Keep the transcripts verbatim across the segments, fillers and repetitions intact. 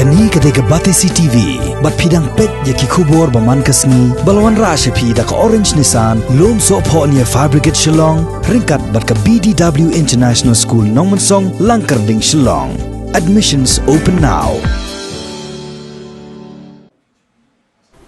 Kane ka dei ka Batesi T V, bad phi dang peit ïa ki khubor ba man ka sngi, ba la wanrah sha phi da ka Orange Nissan, Lumsohphoh near Fire Brigade Shillong, ryngkat bad ka B D W International School Nongmensong, Langkyrding, Shillong. Admissions open now.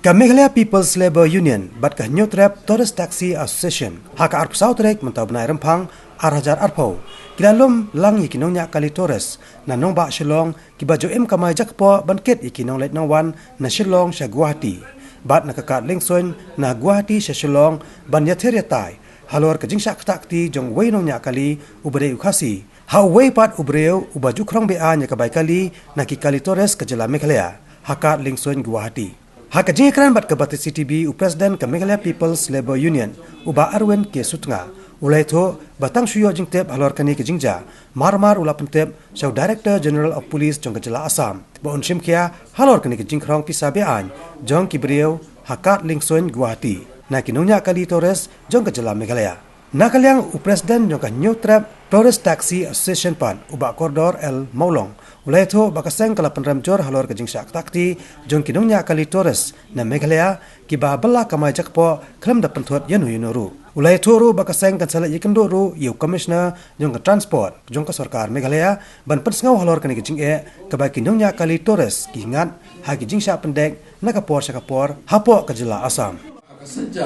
Ka Meghalaya People's Labour Union bad ka Hynñiewtrep Tourist Taxi Association, ha ka arphew saw tarik mynta u bnai Rymphang ar hajar arphew, ki la lum lang ïa ki nongñiah kali tourist na nongbah Shillong, kiba ju im kamai jakpoh ban kit ïa ki nongleit nongwan na Shillong sha Guwahati, bad na ka kad liengsuiñ na Guwahati sha Shillong, ban ïathir ïatai halor ka jingshah ktah kti jong uwei u nongñiah kali uba dei u Khasi, ha uwei pat u briew uba ju khrong be-aiñ ïa ka bai kali na ki kali tourist ka jylla Meghalaya, ha kad liengsuiñ Guwahati. Ha ka jingïakren bad ka Batesi T V, u President ka Meghalaya People's Labour Union, u Bah Arwin K Sutnga, u la ïathuh ba tang shu ïoh jingtip halor kane ka jingjia, mar mar u la pyntip sha u Director General of Police jong ka jylla Assam, ba un shim khia halor kane ka jingkhrong pisa be-aiñ jong ki briew ha kad liengsuiñ Guwahati na ki nongñiah kali tourist jong ka jylla Meghalaya. Na ka liang u President jong ka Hynñiewtrep Tourist Taxi Association pat, u Bah Kordor L Mawlong, u la ïathuh ba ka seng ka la pynrem jur halor ka jingshah ktah kti jong ki nongñiah kali tourist na Meghalaya, kiba bylla kamai jakpoh khlem da pynthut ïano ïano ruh. U la ïathuh ruh ba ka seng kan sa leit ïakynduh ruh ïa u Commissioner jong ka Transport jong ka sorkar Meghalaya, ban pynsngew halor kane ka jingeh kaba ki nongñiah kali tourist ki ngat ha ki jingshah pyndek na ka por sha ka por hapoh ka jylla Assam. Ha ka sngi,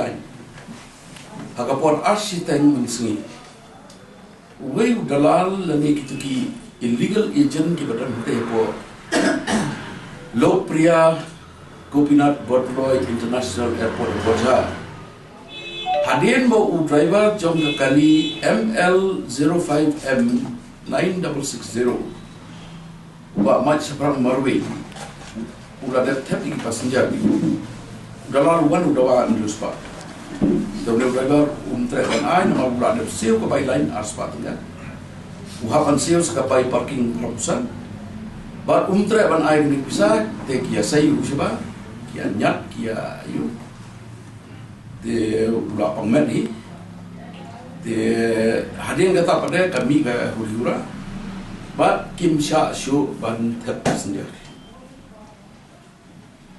ha ka por ar shiteng mynsngi, uwei u dalal lane kito ki illegal agent kiba don hangtei hapoh Lokpriya Gopinath Bordoloi International Airport, Borjhar, hadien ba u driver jong ka kali M L zero five M nine double six zero, u Bah Mait Shaphrang Marwei, u la dep thep ïa ki passenger. U dalal u wan u dawa hynriew spah. Te une u driver um treh ban ai namar u la dep siew ka bai lain ar spah tyngka. U hap ban siew sa ka bai parking phraphew san. Bad um treh ban ai kine ki pisa, te ki ïa sei u shabar, ki ïa ñiad, ki ïa ïoh. Te u la pang met hi. Te hadien kata pat de ka mih ka huri hura. Bad kim shah shuh ban thep passenger.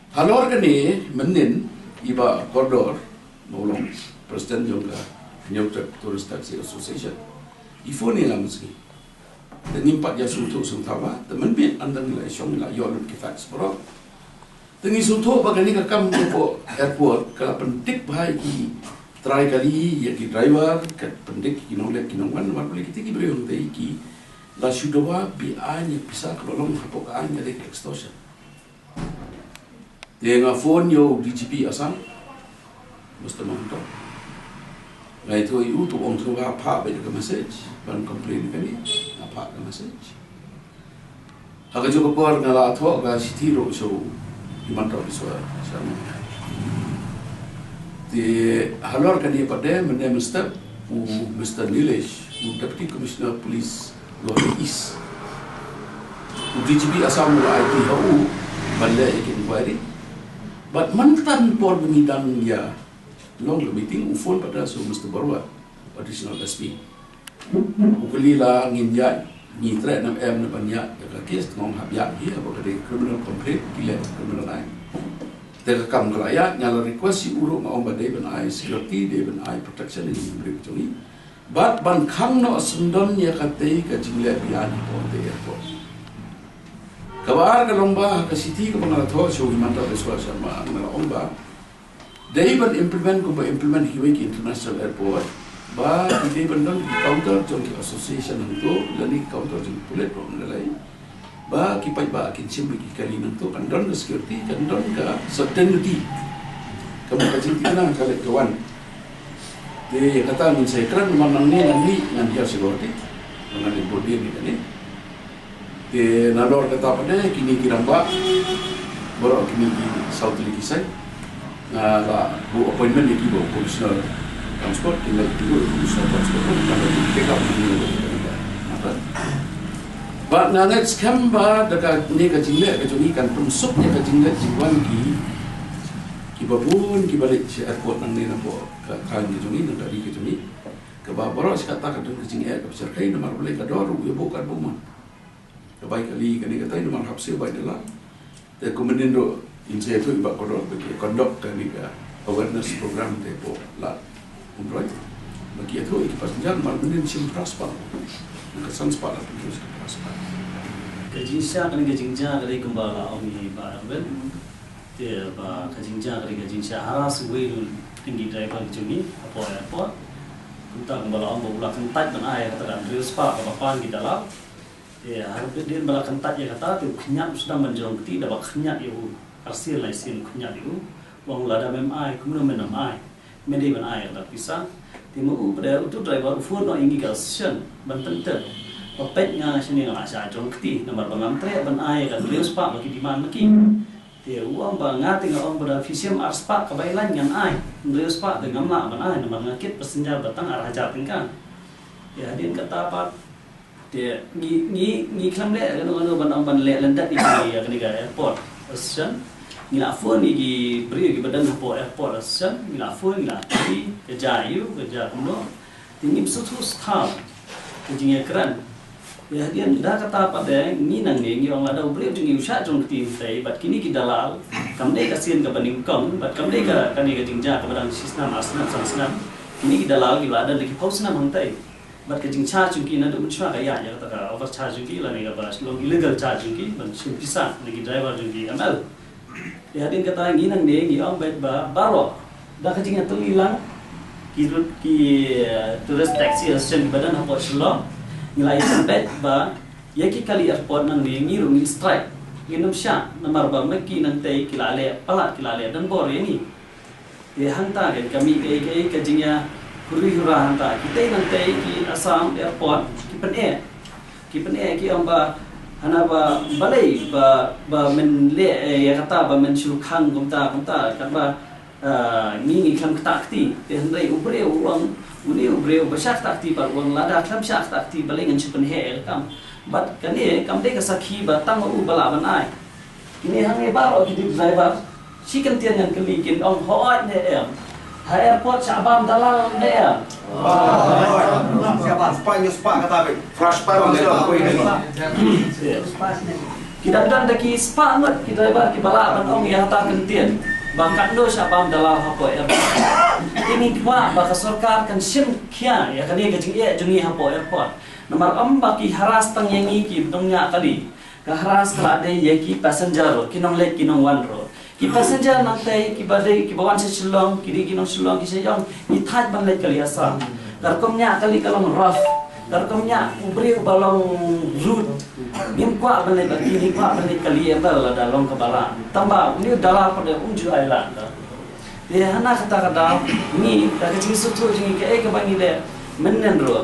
Halor kane mynnin i Bah Kordor Mawlong, President jong ka Hynñiewtrep Tourist Taxi Association, i phone ïa nga mynsngi. Te ngim pat ïa sngewthuh sngewthuh ba, te mynmiet ynda ngi la ïa shong ngi la ïoh lut ki facts baroh. Te ngi sngewthuh ba kane ka kam hapoh airport ka la pyndik bha ïa ki trai kali, ïa ki driver, ka pyndik ïa ki nongleit ki nongwan, namar balei kiti ki briew hangtei ki la shu dawa be-aiñ ïa pisa, kaba long hapoh ka aiñ ka dei ka extortion. Te nga phone ïa u D G P Assam, Mister Mahanta. Nga ïathuh ïa u, te u ong te u phah beit ka message ban complain ïa kane. Nga phah ka message. Ha kajuh ka por nga la thoh ka shithi ruh sha u Himanta Biswa Sarma. Te halor kane pat de mynne mynstep u Mister Nilesh, u Deputy Commissioner Police Guwahati East, u D G P Assam u la aiti ha u ban leh ïa ki inquiry. Bad mynta por ba ngi dang ïa long ka meeting, u phone pat da sha u Mister Barua, Additional S P. U kylli la ngin ïaid, ngi treh ne em ne ban ïaid ïa ka case, te nga ong hap ïaid hi, haba ka dei criminal complaint, ki leh criminal line. Te ka kam ka la ïaid, nga la request ïa u ruh, nga ong ba dei ban ai security, dei ban ai protection ïa ki briew jong ngi. Bad ban khang noh syndon ïa katei ka jingleh be-aiñ hapoh te airport. Kaba ar ka long ba ha ka shithi kaba nga la thoh sha u Himanta Biswa Sarma, nga la ong ba dei ban implement kumba implement ha kiwei ki international airport, ba ki dei ban don ki counter jong ki association hangto, lane ki counter jong ki pulit ruh, lane ba ki paidbah kin shim ïa ki kali nangto, kan don ka security, kan don ka certainty. Kaba ka jingthikna ka leit ka wan. Te kata ngin sa ïakren, namar nangne nangne ngan hiar security, ngan ïa bud ïa kane. Te nalor kata pat de kine ki rangbah, baroh kine ki saw tylli ki saiñ, nga la buh appointment ïa ki, ba u Commissioner Transport, ki leit ki, u Commissioner Transport, ka la take up ïa kine. Ba nga ngeit skhem ba da kane ka jingleh ka jong ngi kan pynsuk ïa ka jingleh jingwan ki, kiba bun kiba leit sha airport nangne napoh ka thaiñ ka jong ngi, na ka ri ka jong ngi. Kaba baroh shi katta ka don ka jingeh kaba shyrkhei, namar balei ka dor ruh ïa buh kat buh mon. Ka bai kali kane katai namar hap siew bai da la. Te kumne ruh, in sa ïathuh i Bah Kordor ba ki conduct kane ka awareness program te hapoh Lad Umroi. Ba ki ïathuh ïa ki passenger namar mynnin shim phra spah, na ka san spah la pynkhih sha phra spah. Ka jingshah kane ka jingjia ka dei kumba la ong i Bah Erwin. Te ba ka jingjia ka dei ka jingshah harass uwei u dei ki driver jong ngi hapoh airport. Kumta kumba la ong ba u la kyntait ban ai kata ka hynriew spah kaba pan ki dalal. Te hadien ba la kyntait ïa kata te u khñiat u sdang ban jrong kti, da ba khñiat ïa u arsien laisien u khñiat ïa u. U ong lada mem ai kumno men ym ai, me dei ban ai kata pisa. Te ma u pat u tu driver u phone noh ïa ngi ka association ban pyntip ba peit nga shane nga la shah jrong kti namar ba ngam treh ban ai ka hynriew spah ba ki demand ma ki. Te u ong ba nga te nga ong ba da phi shim ar spah ka bai lain ngan ai, hynriew spah te ngam lah ban ai namar nga kit passenger ba tang ar hajar tyngka. Te hadien kata pat te ngi, ngi, ngi khlem leh kano kano ban ong ban leh lyndet ïa kane ka airport association. Ngi la phone ïa ki briew kiba don hapoh airport association, ngi la phone, ngi la kylli ka jia aiu, ka jia kumno. Te ngim sngewthuh shuh ka jingïakren. Te hadien da kata pat de ngi nangne ngi ong lada u briew jong ngi u shah jrong kti hangtei bad kine ki dalal, kam dei ka sien kaba nyngkong bad kam dei ka, kane ka jingjia kaba dang shi snem, ar snem, san snem. Kine ki dalal kiba la don da ki phew snem hangtei. Bad ka jingcharge jong ki naduh mynshuwa ka ïaid ïa kata ka overcharge jong ki lane kaba long illegal charge jong ki ban shim pisa na ki driver jong ki M L. Te hadien kata ngi nangne ngi ong beit ba baroh da ka jingïatylli lang ki, ki, eh, Tourist Taxi Association kiba don hapoh Shillong, ngi la ïathuh beit ba ïa ki kali airport nangne ngi ruh ngin strike, ngin ym shah namar ba ma ki nangtei ki la leh palat, ki la leh donbor ïa ngi. Te hangta kan ka mih kaei kaei ka jingïa huri hura hangta. Kitei nangtei ki Assam Airport ki pyneh. Ki pyneh ki ong ba hana ba balei ba, ba men leh, eh, ïa kata ba men shu khang kumta kumta katba, ah, ngi ngi khlem ktah kti. Te hynrei u briew u ong, une u briew ba shah ktah kti pat u ong lada khlem shah ktah kti balei ngan shu pynheh ïa ka kam. Bad kane kam dei ka sakhi ba tang u ba lah ban ai. Kine hangne baroh ki dei driver. Shi kyntien ngan kylli kin ong hooid ne em. Ha airport shah bam dalal ne em. Shah bam spah, spah kata beit. Fresh spah bam dalal. Ki dang don da ki spah ngut ki driver kiba lah ban ong ïa kata kyntien. Ba katno shah bam dalal hapoh airport. Te ngi kwah ba ka sorkar kan shim khia ïa kane ka jingeh jong ngi hapoh airport. Namar ym ba ki harass tang ïa ngi ki nongñiah kali. Ka harass ka la dei ïa ki passenger ruh, ki nongleit ki nongwan ruh. Ki passenger nangtei kiba dei kiba wan sha Shillong, ki dei ki nong Shillong ki sha ïong, ngi thait ban leit kali Assam. Ka rukom ñiah kali ka long rough. Ka rukom ñiah u briew ba long rude. Ngim kwah ban leit bad ki, ngi kwah ban leit kali ïa ba lada long kaba lah. Tang ba une u dalal pat um ju ai lad. Te hana kata ka daw ngi da ka jingsngewthuh jong ngi kaei kaba ngi leh mynnin ruh.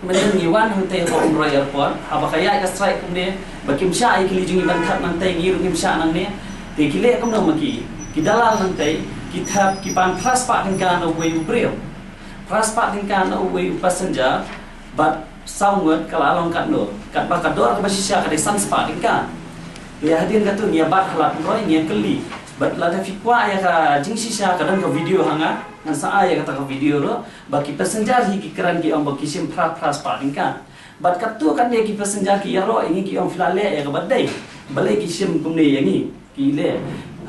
Mynnin ngi wan hangtei ha Umroi Airport haba ka ïaid ka strike kumne ba kim shah ïa ki kali jong ngi ban thep nangtei, ngi ruh ngim shah nangne. Te ki leh kumno ma ki, ki dalal nangtei ki thep, ki pan phra spah tyngka na uwei u briew, phra spah tyngka na uwei u passenger. Bad saw ngut ka la long katno, katba ka dor kaba shisha ka dei san spah tyngka. Te hadien katu ngi ïa bat ha Lad Umroi ngi ïa kylli. Bad lada phi kwah ïa ka jingshisha ka don ka video ha nga, ngan sa ai ïa kata ka video ruh. Ba ki passenger hi ki kren ki ong ba ki shim phra phra spah tyngka. Bad katto katne ki passenger ki ïaroh ïa ngi ki ong phi la leh ïa kaba dei. Balei ki shim kumne ïa ngi, ki leh.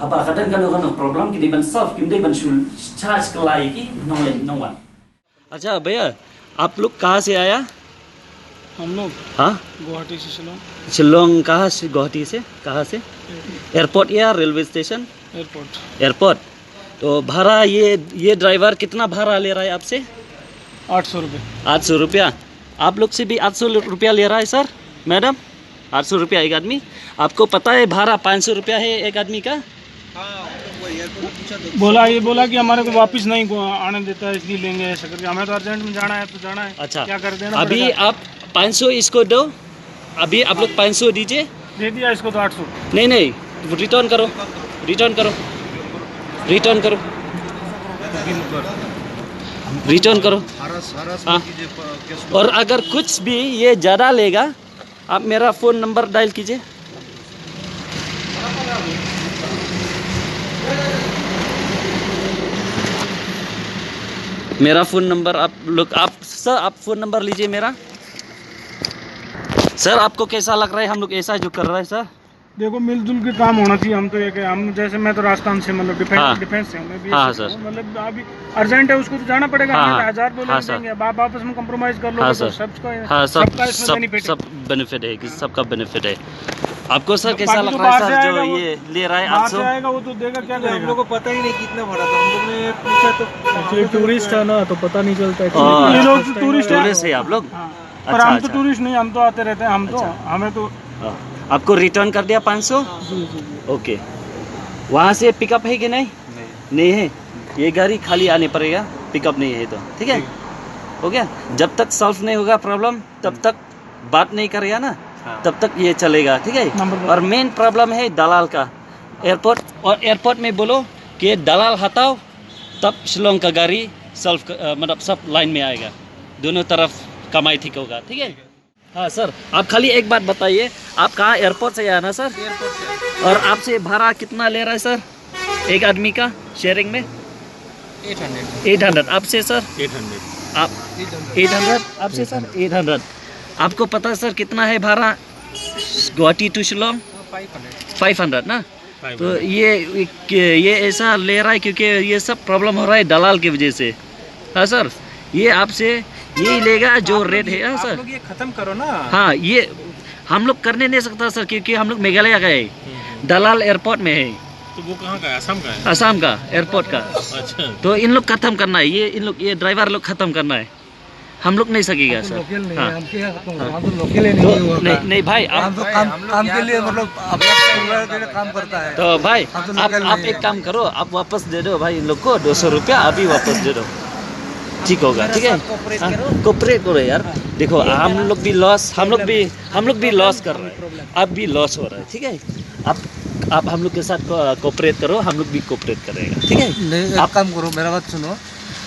Haba ka don kano kano problem ki dei ban solve, kim dei ban shu charge kylla ïa ki nongleit nongwan. अच्छा भैया, आप लोग कहाँ से आया? हम लोग हाँ। गुवाहाटी से शिलोंग। शिलोंग कहाँ से, गुवाहाटी से कहाँ से? एयरपोर्ट। एयरपोर्ट या रेलवे स्टेशन? एयरपोर्ट। एयरपोर्ट। तो भाड़ा, ये, ये ड्राइवर कितना भाड़ा ले रहा है आपसे? आठ सौ रुपये। आठ सौ रुपया। आप लोग से भी आठ सौ रुपया ले रहा है सर? मैडम, आठ सौ रुपया एक आदमी। आपको पता है भाड़ा पाँच सौ रुपया है एक आदमी का? हाँ, वो एयरपोर्ट में पूछा तो बोला, ये बोला कि हमारे को वापस नहीं को आने देता है, इसलिए लेंगे ऐसा करके। हमें तो अर्जेंट में जाना है, तो जाना है। अच्छा, क्या कर देना अभी पड़ेगा? आप पाँच सौ इसको दो, अभी आप लोग पाँच सौ दीजिए। दे दिया इसको तो आठ सौ। नहीं, नहीं, रिटर्न करो, रिटर्न करो, रिटर्न करो, रिटर्न करो। हाँ। और अगर कुछ भी ये ज़्यादा लेगा, आप मेरा फ़ोन नंबर डायल कीजिए। मेरा फ़ोन नंबर आप लोग, आप सर, आप फ़ोन नंबर लीजिए मेरा। सर, आपको कैसा लग रहा है हम लोग ऐसा जो कर रहा है सर? देखो, मिलजुल के काम होना चाहिए। हम तो ये कह- हम जैसे, मैं तो राजस्थान से, मतलब डिफेंस, हाँ। डिफेंस से हूँ, मैं भी हाँ, सर। मतलब अभी अर्जेंट है, उसको तो जाना पड़ेगा। हाँ, हमें तो हाँ। हजार बोले हाँ, सर। देंगे, अब आप आपस में कॉम्प्रोमाइज कर लो, हाँ, तो सर। सबका हाँ, सब सबका इसमें सब बेनिफिट है। सब बेनिफिट है कि सबका बेनिफिट है। आपको सर कैसा लग रहा है सर, जो ये ले रहा है बाहर से आठ सौ? आएगा, वो तो देगा, क्या करेगा? हम लोग को पता ही नहीं कितना भरा था, हम लोग ने पूछा तो। एक्चुअली टूरिस्ट है ना, तो पता नहीं चलता है। हाँ। ये लोग तो टूरिस्ट हैं। टूरिस्ट है आप लोग? हाँ। पर अच्छा, हम तो अच्छा। टूरिस्ट नहीं, हम तो आते रहते हैं, हम तो, अच्छा। हमें तो हाँ। आपको रिटर्न कर दिया पाँच सौ? जी, जी, जी। ओके। वहाँ से पिकअप है कि नहीं? नहीं। नहीं है। ये गाड़ी खाली आने पड़ेगा, पिकअप नहीं है तो, ठीक है? ठीक। हो गया? जब तक सॉल्व नहीं होगा प्रॉब्लम, तब तक बात नहीं करेगा ना, हाँ। तब तक ये चलेगा, ठीक है? Number plate. और मेन प्रॉब्लम है दलाल का। एयरपोर्ट, और एयरपोर्ट में बोलो कि दलाल हटाओ, तब शिलोंग का गाड़ी सॉल्व क-, अ, मतलब सब लाइन में आएगा, दोनों तरफ कमाई ठीक होगा, ठीक है? हाँ सर, आप खाली एक बात बताइए, आप कहाँ, एयरपोर्ट से आए ना सर? एयरपोर्ट से। और आपसे भाड़ा कितना ले रहा है सर, एक आदमी का शेयरिंग में? Eight hundred. Eight hundred. आपसे सर? Eight hundred. आप एट हंड्रेड। Eight hundred. आपसे सर? Eight hundred. आपको पता सर कितना है भाड़ा Guwahati to Shillong? Five hundred. Five hundred ना? Five hundred. तो ये, ये ऐसा ले रहा है क्योंकि ये सब प्रॉब्लम हो रहा है दलाल की वजह से। हाँ सर, ये आपसे यही लेगा जो रेट है। हाँ सर, ये खत्म करो ना। हाँ, ये हम लोग करने नहीं सकता सर, क्योंकि हम लोग मेघालय का है। हम्म, हम्म। दलाल एयरपोर्ट में है। तो वो कहाँ का है? असम का है? असम का, एयरपोर्ट का। अच्छा। तो इन लोग खत्म करना है, ये इन लोग, ये ड्राइवर लोग खत्म करना है। हम लोग नहीं सकेगा सर। लोकल नहीं है, हाँ। हम क्या, हम तो लोकल ही नहीं हुआ नहीं, था। नहीं भाई, आप हम तो काम, काम के लिए, मतलब, अपना काम करता है। तो भाई, हम तो आप, लोकल आप नहीं एक है। काम करो, आप वापस दे दो भाई इन लोग को दो सौ रुपया, अभी वापस दे दो, ठीक होगा, ठीक है? कोऑपरेट करो यार। देखो, हम लोग भी लॉस, हम लोग भी, हम लोग भी लॉस कर रहे हैं, अब भी लॉस हो रहा है, ठीक है? आप, आप हम लोग के साथ कोऑपरेट करो, हम लोग भी कोऑपरेट करेगा, ठीक है? नहीं, एक काम करो, मेरा बात सुनो।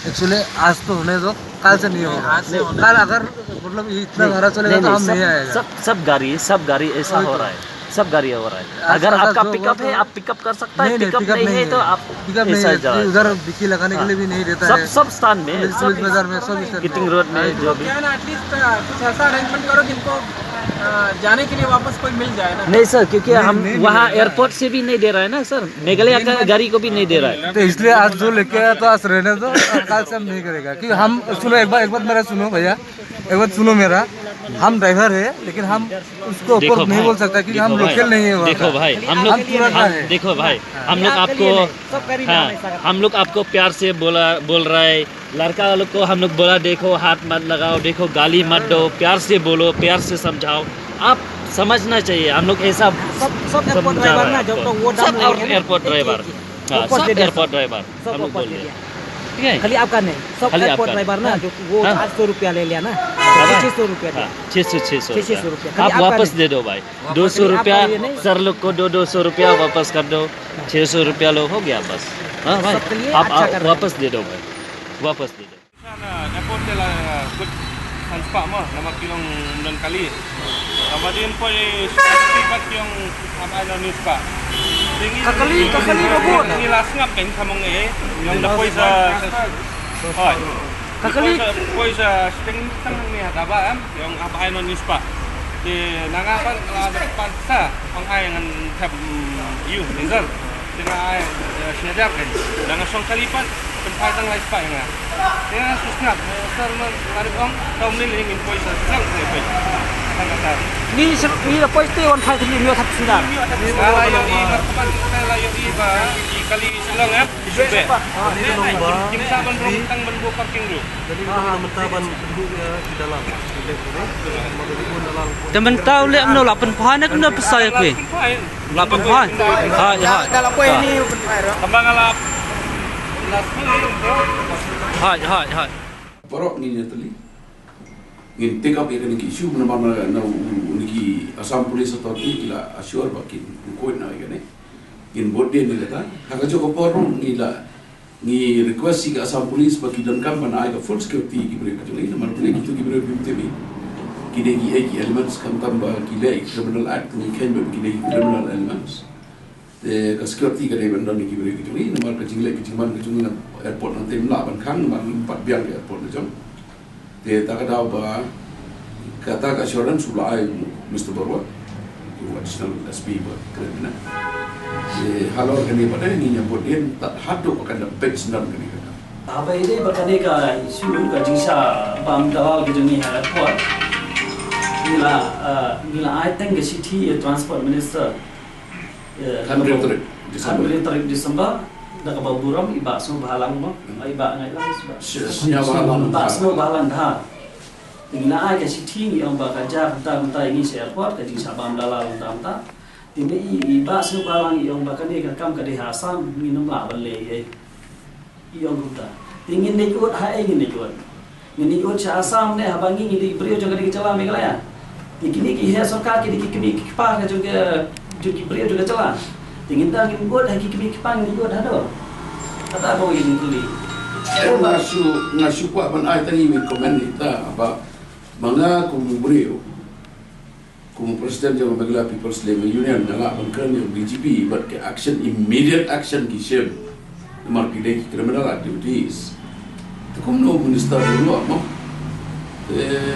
एक्चुअली आज तो होने दो, कल से नहीं होगा। आज से होने कल दो। अगर, मतलब, इतना नहीं, भाड़ा चलेगा नहीं, तो नहीं, हम नहीं आएगा। सब, सब गाड़ी, सब गाड़ी ऐसा हो रहा है, सब गाड़ी हो रहा है। अगर आपका पिकअप है, आप पिकअप कर सकता है, पिकअप नहीं है तो आप पिकअप नहीं है। उधर डिक्की लगाने के लिए भी नहीं रहता है। सब स्थान में, सिविल बाजार में, सब स्थान में। किटिंग रोड में, जो भी। क्या ना, एटलीस्ट कुछ ऐसा अरेंजमेंट करो जिनको जाने के लिए वापस कोई मिल जाए ना। नहीं सर, क्योंकि हम वहाँ एयरपोर्ट से भी नहीं दे रहा है ना सर, मेघालय का गाड़ी को भी नहीं दे रहा है। तो इसलिए आज जो लेके आया तो आज रहने दो, और कल से हम नहीं करेगा। क्योंकि हम, सुनो, एक बार, एक बार मेरा सुनो भैया, एक बार सुनो मेरा। हम ड्राइवर है, लेकिन हम उसको ऊपर नहीं बोल सकता, क्योंकि हम लोकल नहीं है वहाँ का। देखो भाई, हम लोग, हम तुरंत आए। देखो भाई, हम लोग आपको, हाँ, हम लोग आपको प्यार से बोला, बोल रहा है। लड़का लोग को हम लोग बोला, देखो, हाथ मत लगाओ, देखो, गाली मत दो, प्यार से बोलो, प्यार से समझाओ। आप समझना चाहिए, हम लोग ऐसा सब, सब एयरपोर्ट ड्राइवर ना, जो तो वो दाम सब लेंगे ना, एयरपोर्ट ड्राइवर। हाँ, सब एयरपोर्ट ड्राइवर हम लोग बोल रहे हैं। ठीक है? खाली आपका नहीं, सब एयरपोर्ट ड्राइवर ना, जो वो आठ सौ रुपया ले लिया ना, छः सौ रुपया। हाँ, छः सौ, छः सौ रुपया। आप वापस दे दो भाई, दो सौ रुपया। सर लोग को दो, दो सौ रुपया वापस कर दो। छः सौ रुपया लो, हो गया बस। हाँ भाई, आप वापस दे दो भाई, वापस दे दो। Airport te la kut san spah mo, namar ki long don kali. Namar din poi security pat ki long ap ai lo ni spah. Ka kali, ka kali ka bun. Ni la sngap kan samong e, yong da poi sa. Oi. Ka kali. Poi sa sting tang ni ha da ba em, yong ap ai lo ni spah. Te nanga pat la pat sa, ong ai ngan thap yu ni sir. Te nga ai shi hajar kan. Nanga song kali pat. Pynphai tang lai spah ïa nga. Te nga sngap, eh, sir, ma nga dep ong, tau mynnin ngin poi sa, sa poi poi. Tang kata. Ni sir, ni la poi te wan phai tang ni thap sida. Nga la ïohi markaban kita la ïohi ba i kali Shillong eh. Be. Kim sa ban rong tang ban buh parking ruh. Jadi kita mentah ban duduk ya di dalam. Te mynta u leh kumno, la pynphai ne kumno pisa ïa phi? La pynphai. Hai, hai. Tang ba nga la la. Hai, hai, hai. Baroh ngin ïatylli. Ngin take up ïa kane ka issue namar na, na u, u, u, ki Assam Police Authority ki la assure ba kin kwah na ïa kane. Ngin bud dien ïa kata. Ha kajuh ka por ngi la Ngi request ïa ka Assam Police ba ki donkam ban ai ka full security ïa ki briew ka jong ngi, namar balei kito ki briew bym tip. Ki dei ki, eh, ki elements khamtam ba ki leh criminal act, ngi kheiñ ba ki dei ki criminal elements. Te ka security ka dei ban don ïa ki briew ka jong ngi, namar ka jingleh ka jingman ka jong ngi na airport hangtei ym lah ban khang, namar ym pat biang ka airport la jong. Te ta ka daw ba kata ka assurance u la ai u Mister Barua. Additional S P ba kren na. Te halor kane pat ngi ïa bud ïa tat haduh ba kan da page nan kane ka. Haba ïadei bad kane ka issue ka jingshah bam dalal ka jong ngi ha airport. Ngi la, ah, ngi la ai tang ka shithi ïa Transport Minister. Ïa, hynriew tarik December. Hynriew tarik December, da kaba burom i Bah Sniawbhalang mo. Hmm. I Bah Ngaitlang, i Bah. Sniawbhalang. Bah Sniawbhalang Dhar. Ngi la ai ka shithi ngi ong ba ka jia kumta kumta ïa ngi sha airport, ka jingshah bam dalal kumta kumta. Te i, i Bah Sniawbhalang i ong ba kane ka kam ka dei ha Assam, ngin ym lah ban leh ei. I ong kumta. Te ngin leit ud ha ei ngin leit ud. Ngin leit ud sha Assam ne haba ngi ngi dei ki briew jong ka dei ka jylla Meghalaya. Te kine ki heh sorkar ki dei ki kmie ki kpa ka jong ka, jong ki briew jong ka jylla. Te ngin da ngin ud ha ki kmie ki kpa ngin leit ud haduh. Kata kawei ka jingkylli. Em, nga shu, nga shu kwah ban ai tang iwei comment ïa kata ba ma nga kum u briew, kum u president jong Meghalaya People's Labour Union, nga lah ban kren ïa u D G P bad ka action, immediate action ki shim. Namar ki dei ki criminal activities. Te kumno u minister u ong mo? Te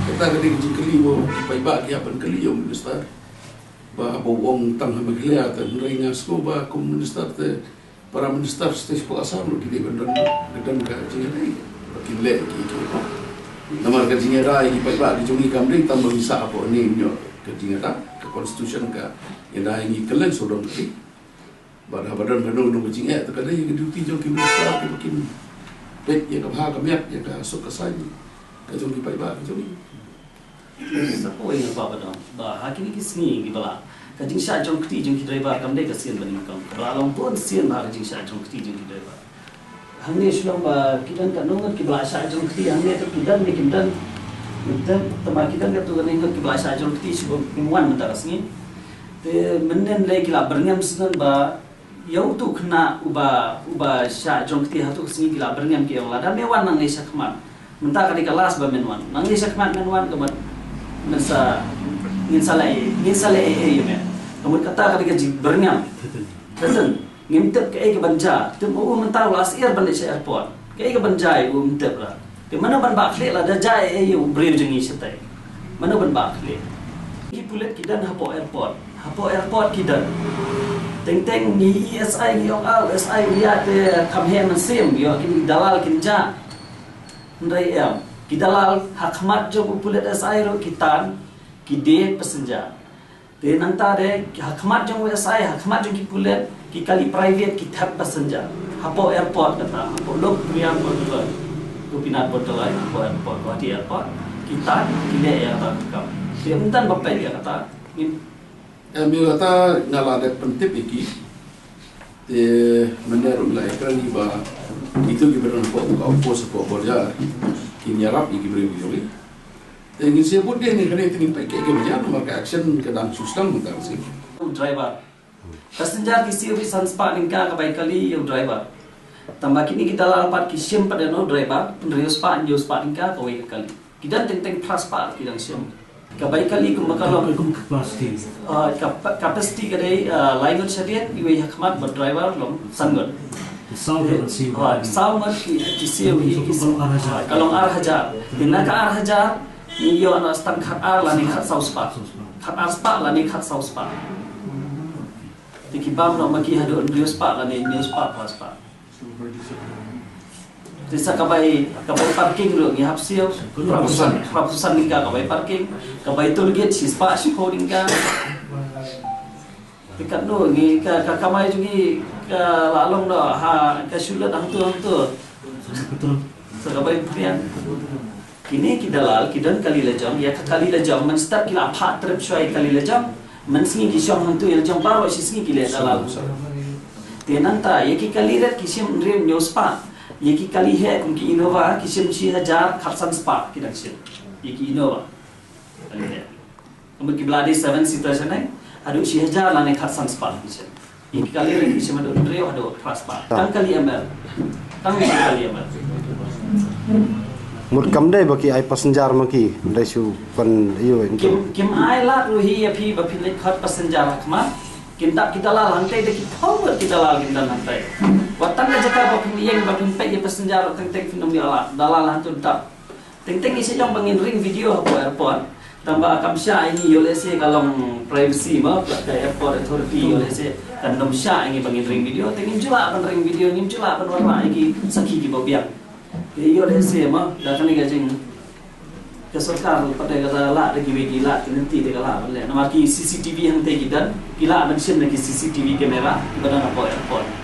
kata ka dei ka jingkylli ba ki paidbah ki hap ban kylli ïa u minister. Ba, ba u ong tang ha Meghalaya te, hynrei nga sngew ba kum u minister te para minister sha state Assam ruh ki dei ban don, ki don ka jingïadei ba kin leh ki, ki, ki. Namar ka jingïadei ki paidbah ki jong ngi kam dei tang ba ngi sah hapoh ne ïoh ka jingïadei ka constitution ka ïadei ngi kylliang sawdong ka dei. Bad haba don kano kano ka jingeh te ka dei ka duty jong ki minister ki ba kin peit ïa ka bha ka miat ïa ka suk ka saiñ ka jong ki paidbah ki jong ngi. Sa kawei nga kwah ban ong ba ha kine ki sngi kiba la, ka jingshah jong kti jong ki driver kam dei ka sien ba nyngkong. Ka la long bun sien ba ka jingshah jong kti jong ki driver. Hangne shu long ba ki don katno ngut kiba la shah jong kti hangne, te ki don ne kim don. Kim don, tangba ki don katto katne ngut kiba la shah jong kti shu ba kim wan mynta ka sngi. Te mynnin lei ki la byrngem shen ba ïa uto u khynnah uba, uba shah jong kti ha uto ka sngi ki la byrngem ki ong lada me wan nangne shakhmat. Mynta ka dei ka last ba men wan. Nangne shakhmat men wan ka mut men sa, ngin sa leh, ngin sa leh ei ei ïa me. Ka mut kata ka dei ka jingbyrngem. Threaten. Ngim tip kaei ka ban jia. Te u mynta u la syier ban leit sha airport. Kaei ka ban jia u ngim tip ruh. Te mano ban bah khlieh lada jia ei ei ïa u briew jong ngi shatei. Mano ban bah khlieh. Ki pulit ki don hapoh airport. Hapoh airport ki don. Teng teng ngi i S I ngi ong ah, S I u ïa te kham heh mynsiem ïoh kine ki dalal kin jia. Hynrei em. Ki dalal ha khmat jong u pulit S I ruh ki tan, ki die passenger. Te nangta de ha khmat jong u S I, ha khmat jong ki pulit, ki kali private ki thep passenger. Hapoh airport kata, hapoh Lok Priyang Bordeloi, Gopinath Bordeloi, hapoh airport, Guwahati airport, ki tan, ki leh ïa kata ka kam. Te ym tang ba peit ïa kata, ngin Em, ïa kata nga la dep pyntip ïa ki. Te mynta ruh la ïakren ïa ba kito kiba don hapoh ka outpost hapoh border kin ïarap ïa ki briew ki jong ngi. Te ngin sa bud de ngi kane te ngin peit kaei kaba jia namar ka action ka dang shu sdang mynta ka sngi. U driver. Passenger ki siew hi san spah tyngka ka bai kali ïa u driver. Tangba kine ki dalal pat ki shim pat ïa u driver, hynriew spah, hynñiew spah tyngka kawei ka kali. Ki dang teng teng phra spah ki dang shim. Ka bai kali kumba ka long. Kum capacity. Ah, ka, capacity ka dei, ah, lai ngut shadien, iwei ha khmat bad driver long san ngut. Saw ngut ki, ki siew hi, ki siew, ah, ka long ar hajar. Te na ka ar hajar, ngi ïoh na tang khat ar lane khat saw spah. Khat ar spah lane khat saw spah. Te ki bam noh ma ki haduh hynriew spah lane hynñiew spah, phra spah. Te sa ka bai, ka bai parking ruh ngi hap siew. Phra phew san, phra phew san tyngka ka bai parking. Ka bai toll gate shi spah shiphew tyngka. Te katno ngi ka, ka kamai jong ngi ka la long noh ha ka shu lut hangto hangto. Sa ka bai pdiang. Kine ki dalal ki don kali lajong, ïa ka kali lajong mynstep ki la phah trip shuwa ïa kali lajong. Mynsngi ki shong hangto ïa lajong baroh shi sngi ki leh dalal. Te nangta ïa ki kali rit ki shim hynriew hynñiew spah. Ïa ki kali heh kum ki Innova ki shim shi hajar khatsan spah ki dang shim. Ïa ki Innova. Kali heh. Ka mut ki ba la dei seven seater shane haduh shi hajar lane khatsan spah ki shim. Ïa ki kali rit ki shim haduh hynriew haduh phra spah. Tang kali M L. Tang kali M L. Mut kam dei ba ki ai passenger ma ki, dei shu pyn ïoh. Kim, kim ai lad ruh hi ïa phi ba phin leit khot passenger ha khmat. Kin dap ki dalal hangtei, da ki phew ngut ki dalal kin don hangtei. Wat tang ka jaka ba phin ïeng ba phin peit ïa passenger teng teng phin ym ïoh lad. Dalal hangto dap. Teng teng ngi shu ïoh ba ngin ring video hapoh airport. Tang ba kam shah ïa ngi, ïoh lehse ka long privacy mo, ka Airport Authority, ïoh lehse kan nym shah ïa ngi ba ngin ring video, te ngim ju lah ban ring video, ngim ju lah ban wanrah ïa ki sakhi kiba biang. Te ïoh lehse mo, da kane ka jing, ka sorkar pat te ka lah da kiwei ki lad ki lynti te ka lah ban leh. Namar ki C C T V hangtei ki don, ki lah ban shim na ki C C T V camera kiba don hapoh airport.